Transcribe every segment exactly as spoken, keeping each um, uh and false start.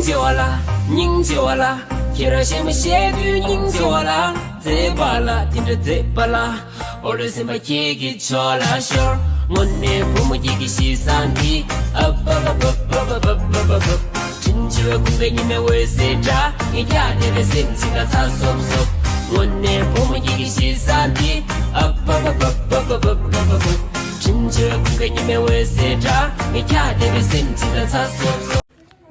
ཆེ་བ་ལ། སྙིང་རྗེ་བ་ལ། ཁྱེད་རང་གཞན་མ་བཤད་དུས་སྙིང་རྗེ་བ་ལ། མཛེས་པ་ལ་དེ་འདྲ་མཛེས་པ་ལ། འོ་ལོ་སེམས་པ་ཁྱེད་ཀྱི་ཕྱོགས་ལ་ཤོར། དངོས་གནས་བུ་མོ་ཁྱེད་ཀྱི་གཤིས་བཟང་འདི། ཨབ་ཨབ་ཨབ། དྲིན་ཆེ་བའི་ཁུངས་ཀའི་ཉི་མའི་འོད་ཟེར་འདྲ། ངས་ཀྱང་དེ་བས་སེམས་ཅིག་ལ་ཚ་སོབ་སོབ། དངོས་གནས་བུ་མོ་ཁྱེད་ཀྱི་གཤིས་བཟང་འདི། ཨབ་ཨབ་ཨབ། དྲིན་ཆེ་བའི་ཁུངས་ཀའི་ཉི་མའི་འོད་ཟེར་འདྲ། ངས་ཀྱང་དེ་བས་སེམས་ཅིག་ལ་ཚ་སོབ་སོབ།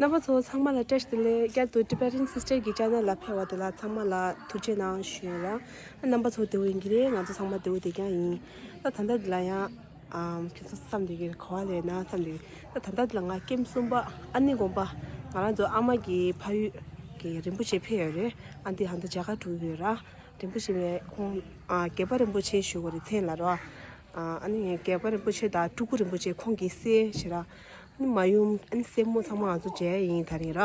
རྣམ་པ་ཚོ་ཚང་མ་ལ་བཀྲ་ཤིས་བདེ་ལེགས། བསྐྱར་དུ་Tibetan Sister གི་channel ལ་ཕེབས་པ་དེ་ལ་ཚང་མ་ལ་ཐུགས་རྗེ་གནང་ཞུ་ཡ་ལ། རྣམ་པ་ཚོ་བདེ་པོ་ཡིན་གྱི་རེད། ང་ཚོ་ཚང་མ་བདེ་པོ་བསྡད་རྐྱང་ཡིན། ད་ད་ལྟ་འདི་ལ་ཡང་ཨམ་ཁྱེད་ཚོ་བསམ་བསྡད་ཀྱི་རེད། ག་པར་སླེབས་ན་བསམ་བསྡད་ཀྱི་རེད། ད་ད་ལྟ་འདི་ལ་ང་ཀེམ་གསུམ་པ་ཨ་ནེ་དགོན་པ། ང་རང་ཚོ་ཨ་མ་གི་ཕ་ཡུལ་གྱི་རིན་པོ་ཆེ་ཕེབས་ཡོད་རེད། ཨ་འདི་ཧ་ད་མཇལ་ཁ་གྲུབ་ཡོད་ར། རིན་པོ་ཆེ་བས་ཁོང་ཨ་སྒེག་པ་རིན་པོ་ཆེ་ཞུ་དགོས་རེད་མཚན་ལ་ར། ཨ་ཨ་ནི་སྒེག་པ་རིན་པོ་ཆེ་དང་སྤྲུལ་སྐུ་རིན་པོ་ཆེ་ཁོང་གི་སྲས་ཞེ་ར། ཨ་ནི་མ་ཡུམ། ཨ་ནི་སྲས་མོ་ཚང་མ་ང་ཚོ་མཇལ་ཡིན་ད་རིང་ར།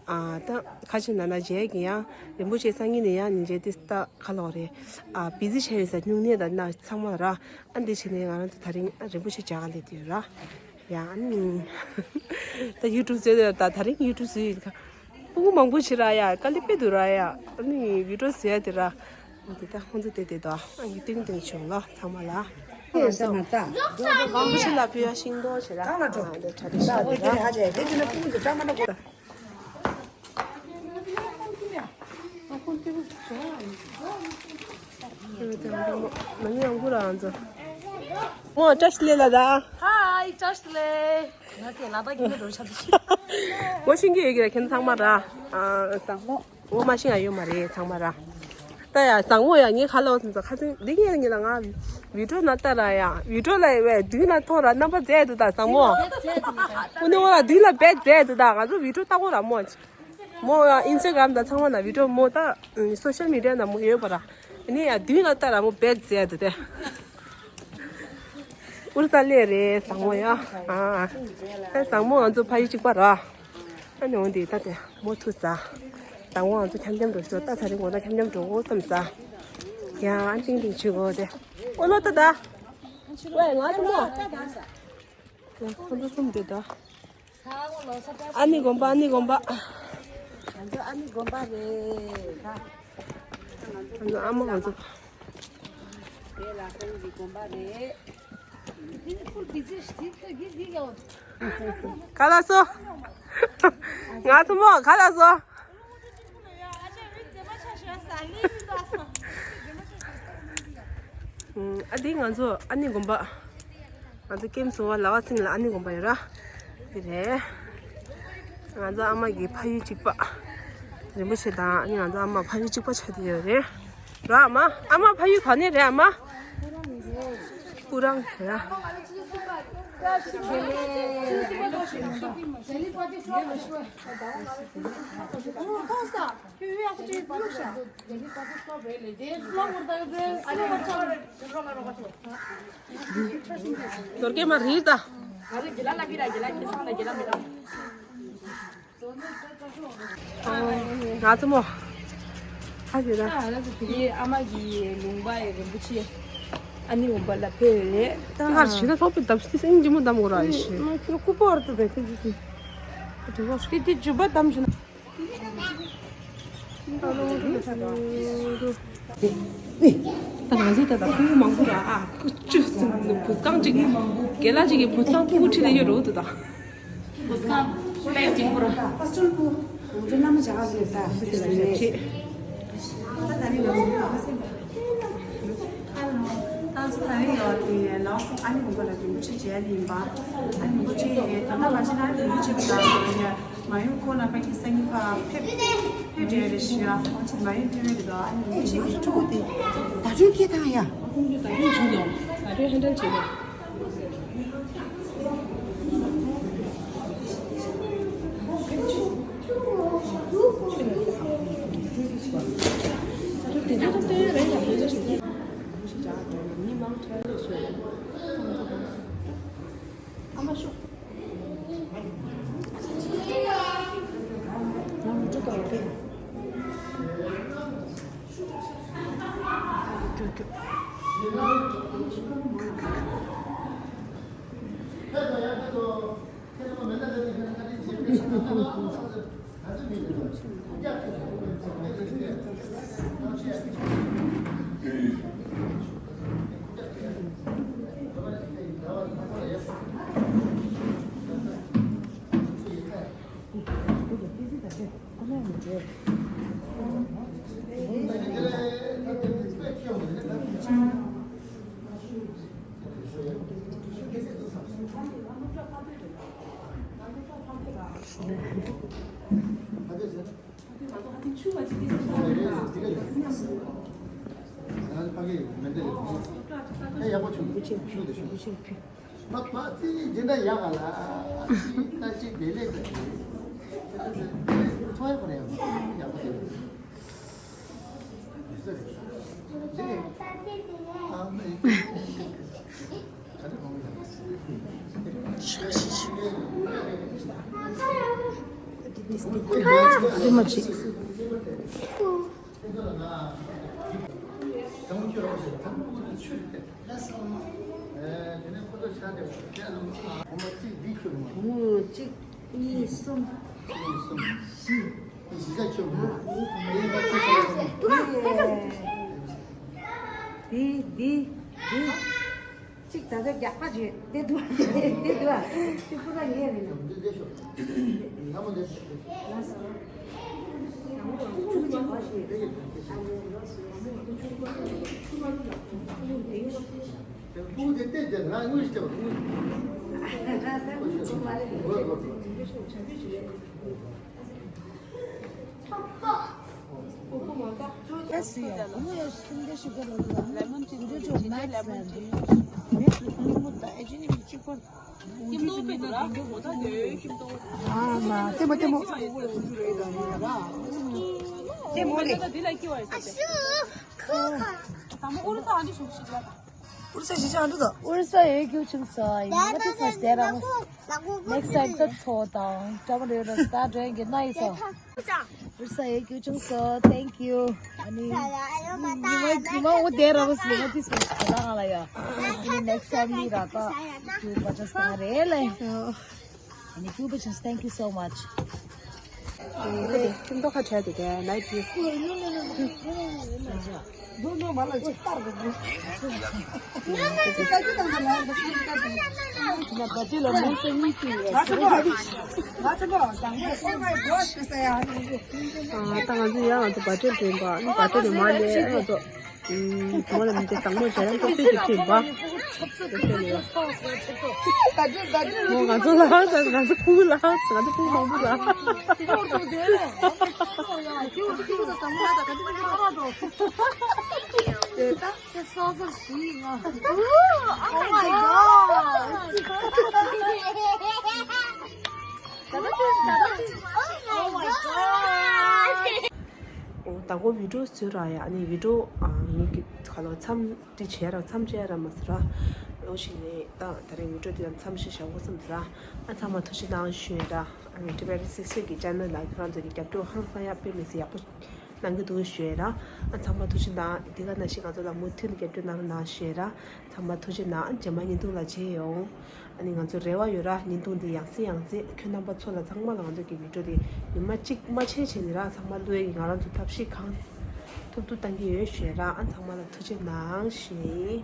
ཨ་ད་ཁ་ཆེ་ན་ན་མཇལ་གི་ཡང་རིན་པོ་ཆེ་སང་ཉིན་ནས་ཡང་ཉིན་མཇལ་ཏེ་ད་ག་ལོག་རེད། ཨ་བི་ཛི་བྱས་ཡོད་ས་སྨྱུང་གནས་དང་ན་ཚང་མ་ར། ཨ་འདི་བྱས་ནས་ང་རང་ཚོ་ད་རིང་ཨ་རིན་པོ་ཆེ་མཇལ་ག་སླེབས་དུས་ར། ཡང་ཨ་ནི་ད་ཡུ་ཊུབ་བཟོས་ཡོད་ད། ད་རིང་ཡུ་ཊུབ་བཟོས་ཡོད་ཁ། སྤུ་གུ་མང་པོ་ཞིག་རག་ཡ། དཀའ་ལས་དཔེ་འདུག་རག་ཡ། ཨ་ནི་བི་ཌིའོ་བཟོ་ཡ་དེ་ར། འདི་ད་ཁོང་ཚོ་དེ་དེ་དོ། ཨ་ནི་ཏིང་ཏིང་བྱུང་ལོ་ཚང་མ་ལ། ཨ་ནི་ད་གང་པོ་ཞིག་ལ་ཕུལ་ཡ་ཤིང་ཏོག་བྱེད་ར། ཨ་འདི་གྲ་སྒྲིག་ཤག་དེ་ར། ང་ནི་ཡང་ཁུ་ར་ང་ཚོ། མོ་བཀྲ་ཤིས་བདེ་ལེགས་ལ་ད། ཧའི། བཀྲ་ཤིས་བདེ་ལེགས། ང་དེ་ལ་དྭགས་ཀྱི་མི་འགྲོ་ཆ་དུ་ཤི། ངོ་ཤེས་ཀྱི་ཡོད་ཀྱི་ར་ཁྱེད་ཚང་མ་ར། ཨ་བཟང་མོ། ངོ་མ་ཤེས་ཡ་ཡོད་མ་རེད་ཚང་མ་ར། ད་ཡ་བཟང་མོ་ཡ། ངས་ཁ་ལོ་སོང་ཙང་ཁ་སང་འདི་ངས་ངས་ལ་ང་བི་ཌིའོ་ན་ལྟ་ར་ཡ། བི་ཌིའོ་ལ་ཡ་བས་དུས་ན་ཐོ་ར་རྣམ་པ་མཛད་འདུག་ད་བཟང་མོ། ཨུ་ནི་འོ་ལ་དུས་ལ་བས་མཛད་འདུག་ད། ང་ཚོ་བི་ཌིའོ་ལྟ་གོ་ར་མོ། མོ་ཡ་ཨིན་སི་ཊ་གྷ་རམ་དང་ཚང་མ་ན་བི་ཌིའོ་མོ་ད་སོ་ཤལ་མི་ཌི་ཡ་ན་མོ་ཡོད་པ་ར། ཨ་ནི་ཡ་དུས་ན་ལྟ་ར་མོ་བས་མཛད་འདུག་དེ། ཨུར་ཙ་ལེ་རེད་བཟང་མོ་ཡ། ཨ་ཨ་བཟང་མོ་ང་ཚོ་ཕ་ཡུལ་གཅིག་པ་ར། ཨ་ནི་འོང་དེ་ད་དེ་མོ་ཐུག་ས། བཟང་མོ་ང་ཚོ་འཁྱམ་འཁྱམ་འགྲོ་ཤོག་ད་ཚ་རིང་ངོ་ད་འཁྱམ་འཁྱམ་འགྲོ་འོ་བསམ་ས། ཡ་ཨ་ཏིང་ཏིང་ཆུ་གོ་དེ། ཨོ་ལོ་ད་ད། ཝེ་ང་ཚོ་མོ། ཡ་ཁོ་ཚོ་གསུམ་དེ་ད། ཨ་ནི་དགོན་པ། ཨ་ནི་དགོན་པ། ང་ཚོ་ཨ་ནི་དགོན་པ་རེད་ད། ང་ཚོ་ཨ་མ་ང་ཚོ། དེ་ལ་ཁོང་གི་དགོན་པ་རེད། ག་ལ་སོ། ང་ཚོ་མོ་ག་ལ་སོ། ཨ་འདི་ང་ཚོ་ཨ་ནི་དགོན་པ། ང་ཚོ་ཀེམ་སོང་བ་ལ་བ་ཚིང་ལ་ཨ་ནི་དགོན་པ་ཡོད་ར། དེ་རེད། ང་ཚོ་ཨ་མ་གི་ཕ་ཡུལ་གཅིག་པ། རིན་པོ་ཆེ་དང་ཨ་ནི་ང་ཚོ་ཨ་མ་ཕ་ཡུལ་གཅིག་པ་ཆགས་བསྡད་ཡོད་རེད། ར་ཨ་མ། ཨ་མ་ཕ་ཡུལ་ག་ནས་རེད་ཨ་མ། སྤུ་རང་རེད། ནོར་སྐལ་མ་རིལ་ད། ང་ཚོ་མོ། ཧ་ཞེ་ད། ཨ་ང་ཚོ་དེ་རིང་ཨ་མ་གི་ལུང་པ་ཡི་རིན་པོ་ཆེ་ཨ་ནི་དགོན་པ་ལ་ཕེབས་རེད་ད། ཧ་ཞེ་ད་ཐོག་པའི་འདབ་ཞིག་སེང་ཇི་མོ་འདམ་གོ་ར་ཡི་ཤི། ང་ཚོ་སྐུ་པར་དུ་བས་ཐུགས་རྗེ་ཆེ། དེ་དེ་ཇུ་པ་འདམ་ཞུ་ན། ད་ང་ཚོ་ད་ད་ཕྲུ་གུ་མང་པོ་ར་ཨ་ཁུ་བཅུ་གསུམ་བུ་སྒང་གཅིག་གི་རྒན་ལགས་གཅིག་གི་བུ་ཚང་ཕྲུ་གུ་ཁྲིད་ལ་ཡོད་རོགས་དུ་ད། བུ་སྒང་པའི་གཅིག་པུ་ར། ང་ཚོ་བླ་མ་བྱ་ག་ཟེར་ད་དེ་ལ་ཡོད་ཅེས། ད་ད་རིང་ང་ཚོ་ད་ཚོ་ད་རིང་ཡོད་དེ་ལགས་སོ་ཨ་ནི་མོ་ག་ལ་རིན་པོ་ཆེ་མཇལ་ཡིན་པ། ཨ་ནི་མོ་ཆེ་ད་ལྟ་ང་ཆེ་ན་རིན་པོ་ཆེ་ག་ལ་ཡ། མ་ཡུམ་ཁོ་ན་པ་ཀི་སྟན་གྱི་ཕ་ཕེབས་ཕེབས་འདྲ་རེ་ཞུ་ཡ། ཁོང་ཆེ་མ་ཡུམ་ཕེབས་རེ་དོ། ཨ་ནི་མོ་ཆེ་ཕྲུ་གུ་དེ་ད་ཆུ་ཁྱེད་དང་ཡ། ཁོང་ཚོ་ད་ཆུ་བྱུང་དོ། ད་ཆུ་ཧན་ཏན་བྱེད་དོ། གཅིག་གཉིས། གསུམ། བཞི། འདི། འདི། འདི། གཅིག་ད་ལྟ་རྒྱག་པ་བྱོས། དེ་འདུག་དེ་འདུག་དེ་ཕུ་ར་ངས་རེད། ལེ་མོན་ཊི་ཊི་ལེ་མོན་ཊི་ཊི། ཨ་མ་ལྟད་མོ་ལྟད་མོ། ལྟད་མོ་རེད། ཨུ་རུ་སུ་ཡོད་རྒྱུ་བྱུང་སོང་། ཡིན་ན་དེ་སོ་ཞིག་རང་next time ད་ཚོ་དང་ཀྲ་མ་རེ་རོ་ད་འགྲོ་ཡིན་གྱི་ན་ཡིན་སོ། ཨུ་རུ་སུ་ཡོད་རྒྱུ་བྱུང་སོང་། Thank you། ཨ་ནི་ཉི་མ་ཉི་མ་འོ་དེ་ར་བ་སི་ཡིན་ན་དེ་སོ་ཞིག་ད་ང་ལ་ཡ། ཨ་ནི་next time ནི་ར་ད་ཀྱུ་པ་ཅོས་ད་རེད་ལེ། ཨ་ནི་ཀྱུ་པ་ཅོས། Thank you so much། ཁྱིམ་ཐོག་ཁ་བྲལ་དེ་གའི་ནའི་ཀྱི། ད་ང་ཚོ་ཡང་ང་ཚོ་བ་ཊི་ལ་འགྲོ་ཡིན་པ། ཨ་ནི་བ་ཊི་ལ་མར་ལས་ང་ཚོ་ཨུམ། དེ་མོ་ལ་མི་དེ་དང་མོ་ཇ་ཡང་ཏོག་ཙམ་གྱིས་ཁྱེར་བ། ང་ཚོ་ལ་ང་ཚོ་ཕུ་ལ་ང་ཚོ་ཕུ་མང་པོ་ལ། དེ་ད་ཁྱེད་སོ་སོར་ཞུས་ཡིན་ང་། Oh my god། Oh my god། ཨོ། ད་གོ་བི་ཌིའོ་བཟོས་ར་ཡ། ཨ་ནི་བི་ཌིའོ་ཨ་ངེད་ཀྱི་ཁ་ལོ་མཚམས་འདི་བྱས་ར་མཚམས་བཅད་ར་མ་ཟེར་ར། ཨོ་ཞིག་ནས་ད་ད་རེས་བི་ཌིའོ་འདི་ལ་མཚམས་བཞག་དགོས་བསམ་ཟེར་ར། ཨ་ཚང་མ་ཐུགས་རྗེ་གནང་ཞུ་ཡ་ར། ཨ་ནི་ཊི་བི་ཨེ་སིག་སི་ཊི་གི་ཅེ་ནལ་ལ་ཁྱོད་རང་ཚོ་གི་རྒྱབ་སྐྱོར་ཧང་སང་ཡ་དཔེ་མི་སྲིད་ཡག་པོ་གནང་གི་འདུག་ཞུ་ཡ་ར། ཨ་ཚང་མ་ཐུགས་རྗེ་གནང་། འདི་ག་ནང་བཞིན་ང་ཚོ་ལ་མུ་མཐུད་ནས་རྒྱབ་སྐྱོར་གནང་རོགས་གནང་ཞུ་ཡ་ར། ཚང་མ་ཐུགས་རྗེ་གནང་། རྗེས་མ་བརྙན་ཐུང་ལ་མཇལ་ཡོང་། ཨ་ནི་ང་ཚོ་རེ་བ་ཡོད་ར། བརྙན་ཐུང་འདི་ཡང་སེ་ཡང་སེ་ཁྱོད་རྣམ་པ་ཚོ་ལ་ཚང་མ་ལ་ང་ཚོ་གི་བི་ཌིའོ་འདི་ཉི་མ་གཅིག་མ་ཆད་བྱས་ནས་ར་ཚང་མ་བླུག་ཡས་ཀྱི་ང་རང་ཚོ་ཐབས་ཤེས་གང་ཐུབ་ཐུབ་བཏང་གི་ཡོད་ཞུ་ཡ་ར། ཨ་ཚང་མ་ལ་ཐུགས་རྗེ་གནང་ཞུ་ཡིན།